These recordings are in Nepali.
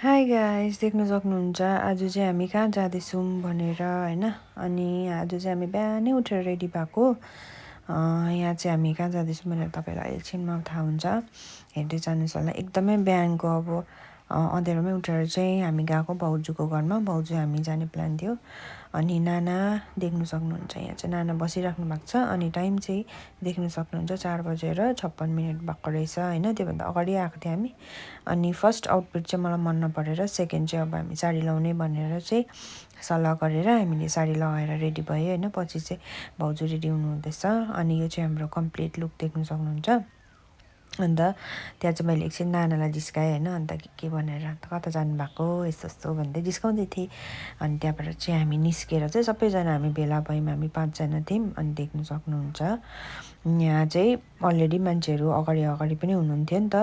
हाई गाइस, देख्न सक्नुहुन्छ आज चाहिँ हामी कहाँ जाँदैछौँ भनेर होइन। अनि आज चाहिँ हामी बिहानै उठेर रेडी भएको। यहाँ चाहिँ हामी कहाँ जाँदैछौँ भनेर तपाईँलाई एकछिनमा थाहा हुन्छ, हेर्दै जानुहोस् होला। एकदमै बिहानको अब अँध्यारोमै उठेर चाहिँ हामी गएको भाउजूको घरमा। भाउजू हामी जाने प्लान थियो। अनि नाना देख्न सक्नुहुन्छ, यहाँ चाहिँ नाना बसिराख्नु भएको छ। अनि टाइम चाहिँ देख्न सक्नुहुन्छ 4:56 भएको रहेछ होइन। त्योभन्दा अगाडि आएको थियो हामी। अनि फर्स्ट आउटफिट चाहिँ मलाई मन नपरेर सेकेन्ड चाहिँ अब हामी साडी लाउने भनेर चाहिँ सल्लाह गरेर हामीले साडी लगाएर रेडी भयो होइन। पछि चाहिँ भाउजू रेडी हुनुहुँदैछ। अनि यो चाहिँ हाम्रो कम्प्लिट लुक देख्न सक्नुहुन्छ। अन्त त्यहाँ चाहिँ मैले एकछिन नानालाई जिस्काएँ होइन। अन्त के भनेर अन्त कता जानुभएको यस्तो यस्तो भन्दै जिस्काउँदै थिएँ। अनि त्यहाँबाट चाहिँ हामी निस्केर चाहिँ सबैजना हामी भेला भयौँ। हामी 5जना थियौँ। अनि देख्न सक्नुहुन्छ यहाँ चाहिँ अलरेडी मान्छेहरू अगाडि पनि हुनुहुन्थ्यो नि त।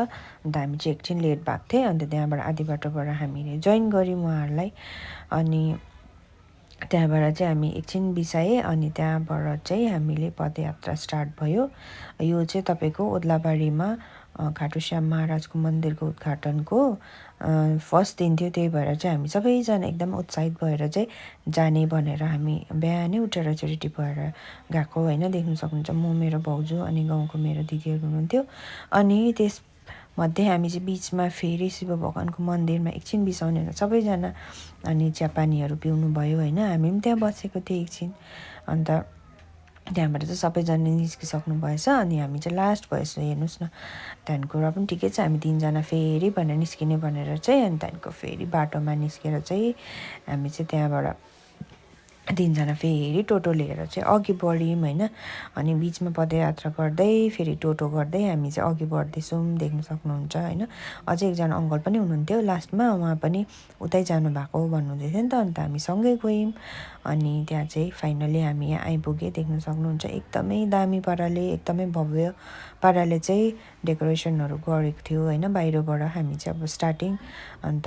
अन्त हामी चाहिँ एकछिन लेट भएको थिएँ। अन्त त्यहाँबाट आधी बाटोबाट हामीले जोइन गऱ्यौँ उहाँहरूलाई। अनि त्यहाँबाट चाहिँ हामी एकछिन बिसाएँ। अनि त्यहाँबाट चाहिँ हामीले पदयात्रा स्टार्ट भयो। यो चाहिँ तपाईँको ओद्लाबारीमा खाटुश्याम महाराजको मन्दिरको उद्घाटनको फर्स्ट दिन थियो। त्यही भएर चाहिँ हामी सबैजना एकदम उत्साहित भएर चाहिँ जाने भनेर हामी बिहानै उठेर चाहिँ रेडी भएर गएको होइन। देख्न सक्नुहुन्छ म, मेरो भाउजू अनि गाउँको मेरो दिदीहरू हुनुहुन्थ्यो। अनि त्यसमध्ये हामी चाहिँ बिचमा फेरि शिव भगवानको मन्दिरमा एकछिन बिसाउने सबैजना अनि चियापानीहरू पिउनु भयो होइन। हामी पनि त्यहाँ बसेको थियौँ एकछिन। अन्त त्यहाँबाट चाहिँ सबैजना निस्किसक्नु भएछ। अनि हामी चाहिँ लास्ट भएछ, हेर्नुहोस् न। त्यहाँदेखिको र पनि ठिकै छ, हामी 3जना फेरि भनेर निस्किने भनेर चाहिँ। अनि त्यहाँदेखिको फेरि बाटोमा निस्केर चाहिँ हामी चाहिँ त्यहाँबाट 3जना फेरि टोटो लिएर चाहिँ अघि बढ्यौँ होइन। अनि बिचमा पदयात्रा गर्दै फेरि टोटो गर्दै हामी चाहिँ अघि बढ्दैछौँ, देख्न सक्नुहुन्छ होइन। अझै एकजना अङ्कल पनि हुनुहुन्थ्यो लास्टमा, उहाँ पनि उतै जानुभएको भन्नुहुँदै थियो नि त। अन्त हामी सँगै गयौँ। अनि त्यहाँ चाहिँ फाइनली हामी यहाँ आइपुगेँ, देख्न सक्नुहुन्छ। एकदमै दामी पाराले, एकदमै भव्य पाराले चाहिँ डेकोरेसनहरू गरेको थियो होइन बाहिरबाट। हामी चाहिँ अब स्टार्टिङ अन्त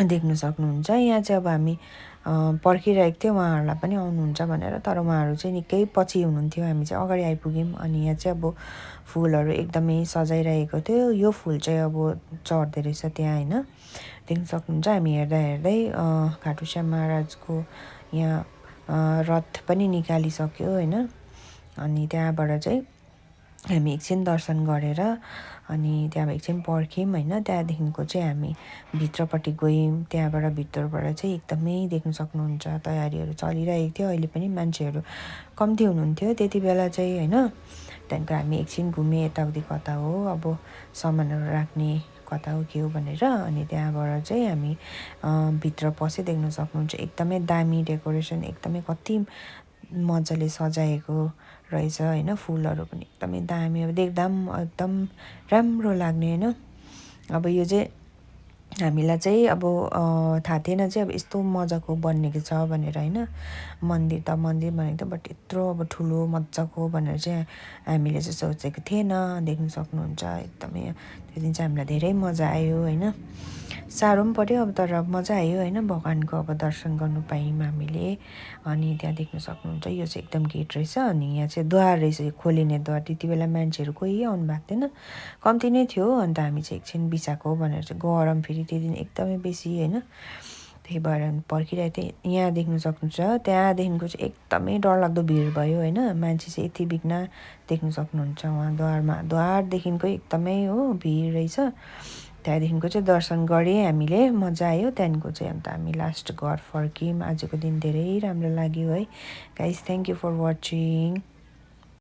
देख्न सक्नुहुन्छ यहाँ चाहिँ अब हामी पर्खिरहेको थियौँ उहाँहरूलाई पनि आउनुहुन्छ भनेर। तर उहाँहरू चाहिँ निकै पछि हुनुहुन्थ्यो, हामी चाहिँ अगाडि आइपुग्यौँ। अनि यहाँ चाहिँ अब फुलहरू एकदमै सजाइरहेको थियो। यो फुल चाहिँ अब चढ्दो रहेछ त्यहाँ होइन, देख्न सक्नुहुन्छ। हामी हेर्दा हेर्दै खाटुश्याम महाराजको यहाँ रथ पनि निकालिसक्यो होइन। अनि त्यहाँबाट चाहिँ हामी एकछिन दर्शन गरेर अनि त्यहाँ एकछिन पर्ख्यौँ होइन। त्यहाँदेखिको चाहिँ हामी भित्रपट्टि गयौँ। त्यहाँबाट भित्रबाट चाहिँ एकदमै देख्न सक्नुहुन्छ तयारीहरू चलिरहेको थियो। अहिले पनि मान्छेहरू कम्ती हुनुहुन्थ्यो त्यति बेला चाहिँ होइन। त्यहाँदेखिको हामी एकछिन घुमेँ यताउति, कता हो अब सामानहरू राख्ने, कता हो के हो भनेर। अनि त्यहाँबाट चाहिँ हामी भित्र पसेँ, देख्न सक्नुहुन्छ। एकदमै दामी डेकोरेसन, एकदमै कति मजाले सजाएको रहेछ होइन। फुलहरू पनि एकदमै दामी, अब देख्दा पनि एकदम राम्रो लाग्ने होइन। अब यो चाहिँ हामीलाई चाहिँ अब थाहा थिएन चाहिँ अब यस्तो मजाको बनिएको छ भनेर होइन। मन्दिर त मन्दिर भनेको थियो, बट यत्रो अब ठुलो मजाको भनेर चाहिँ हामीले चाहिँ सोचेको थिएन, देख्न सक्नुहुन्छ। एकदमै त्यो दिन चाहिँ हामीलाई धेरै मजा आयो होइन। साह्रो पनि पऱ्यो अब, तर मजा आयो होइन। भगवानको अब दर्शन गर्नु पायौँ हामीले। अनि त्यहाँ देख्न सक्नुहुन्छ यो चाहिँ एकदम गेट रहेछ। अनि यहाँ चाहिँ द्वार रहेछ, यो खोलिने द्वार। त्यति बेला मान्छेहरू कोही आउनु भएको थिएन, कम्ती नै थियो। अन्त हामी चाहिँ एकछिन बिसाएको भनेर चाहिँ, गरम फेरि त्यो दिन एकदमै बेसी होइन। त्यही भएर पर्खिरहेको थिएँ। यहाँ देख्न सक्नुहुन्छ त्यहाँदेखिको चाहिँ एकदमै डरलाग्दो भिड भयो होइन। मान्छे चाहिँ यति बिघ्न देख्न सक्नुहुन्छ उहाँ द्वारदेखिको एकदमै हो भिड रहेछ। त्यहाँदेखिको चाहिँ दर्शन गरेँ हामीले, मजा आयो। त्यहाँदेखिको चाहिँ अन्त हामी लास्ट घर फर्क्यौँ। आजको दिन धेरै राम्रो लाग्यो है guys. Thank you for watching.